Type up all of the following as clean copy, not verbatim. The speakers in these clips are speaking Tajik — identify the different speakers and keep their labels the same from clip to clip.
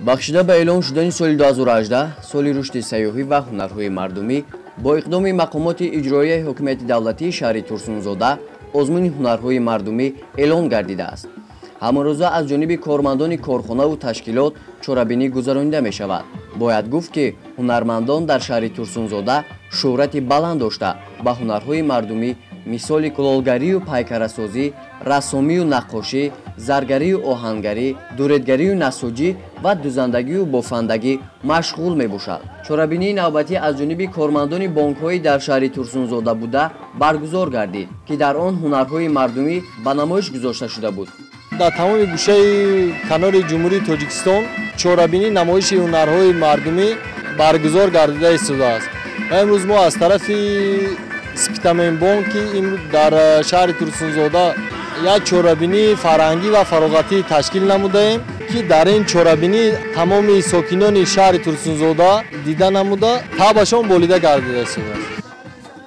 Speaker 1: Бахшида ба эълон шудани соли 2018 соли рушди сайёҳӣ ва ҳунарҳои мардумӣ бо иқдоми мақомоти иҷроияи ҳукумати давлатии шаҳри Турсунзода озмуни ҳунарҳои мардумӣ эълон гардидааст. Ҳамарӯза аз ҷониби кормандони корхонаву ташкилот чорабинӣ гузаронида мешавад. Бояд гуфт, ки ҳунармандон дар шаҳри Турсунзода шӯҳрати баланд дошта, ба ҳунарҳои мардумӣ мисоли кулолгарию пайкарасозӣ, рассомию наққошӣ, заргарию оҳангарӣ, дуредгарию насоҷӣ ва дузандагию бофандагӣ машғул мебошад. Чорабинии навбатӣ аз ҷониби кормандони бонкҳои дар шаҳри Турсунзода буда баргузор гардид, ки дар он ҳунарҳои мардумӣ ба намоиш гузошта шуда буд.
Speaker 2: Дар тамоми гӯшаи канори Ҷумҳурии Тоҷикистон чорабинии намоиши ҳунарҳои мардумӣ баргузор гардида истодааст. Ва имрӯз мо аз тарафи Спитаменбонк, ки имрӯз дар шаҳри Турсунзода як чорабинии фарҳангӣ ва фароғатӣ ташкил намудаем, ки дар ин чорабинӣ тамоми сокинони шаҳри Турсунзода дида намуда, табашон болида гардида истодааст.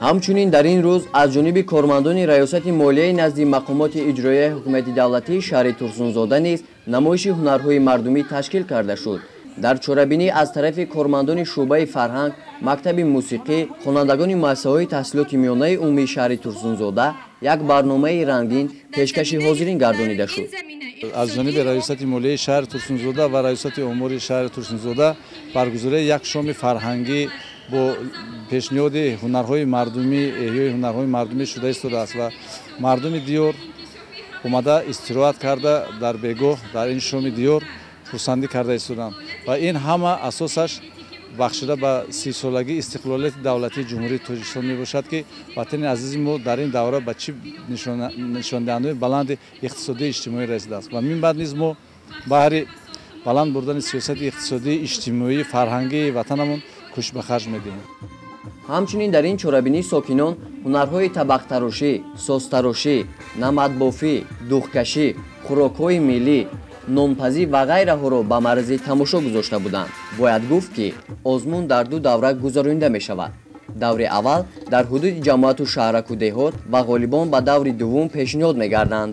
Speaker 1: Ҳамчунин дар ин рӯз аз ҷониби кормандони раёсати молияи назди мақомоти иҷроияи ҳукумати давлатии шаҳри Турсунзода низ намоиши ҳунарҳои мардумӣ ташкил карда шуд. Дар чорабинӣ аз тарафи кормандони шӯъбаи фарҳанг, мактаби мусиқӣ, хонандагони муассисаҳои таҳсилоти миёнаи умумии шаҳри Турсунзода як барномаи рангин пешкаши ҳозирин гардонида шуд.
Speaker 3: Аз ҷониби раёсати молияи шаҳри Турсунзода ва раёсати омори шаҳри Турсунзода баргузории як шоми фарҳангӣ бо пешниҳоди ҳунарҳои мардумӣ, эҳёи ҳунарҳои мардумӣ шуда истодааст ва мардуми диёр омада истироҳат карда, дар бегоҳ дар ин шоми диёр хурсандӣ карда истоданд ва ин ҳама асосаш бахшида ба 30-солагии истиқлолияти давлатии Ҷумҳурии Тоҷикистон мебошад, ки ватани азизи мо дар ин давра ба чӣ нишондиҳандаҳои баланди иқтисодию иҷтимоӣ расидааст ва мин баъд низ мо баҳри баланд бурдани сиёсати иқтисодӣ, иҷтимоӣ, фарҳангии ватанамон кӯшиш ба харҷ медиҳем.
Speaker 1: Ҳамчунин дар ин чорабинӣ сокинон ҳунарҳои табақтарошӣ, созтарошӣ, намадбофӣ, духкашӣ, хӯрокҳои миллӣ, нонпазӣ ва ғайраҳоро ба марзи тамошо гузошта буданд. Бояд гуфт, ки озмун дар ду давра гузаронида мешавад. Даври аввал дар ҳудуди ҷамоату шаҳраку деҳот ва ғолибон ба даври дуввум пешниҳод мегарданд.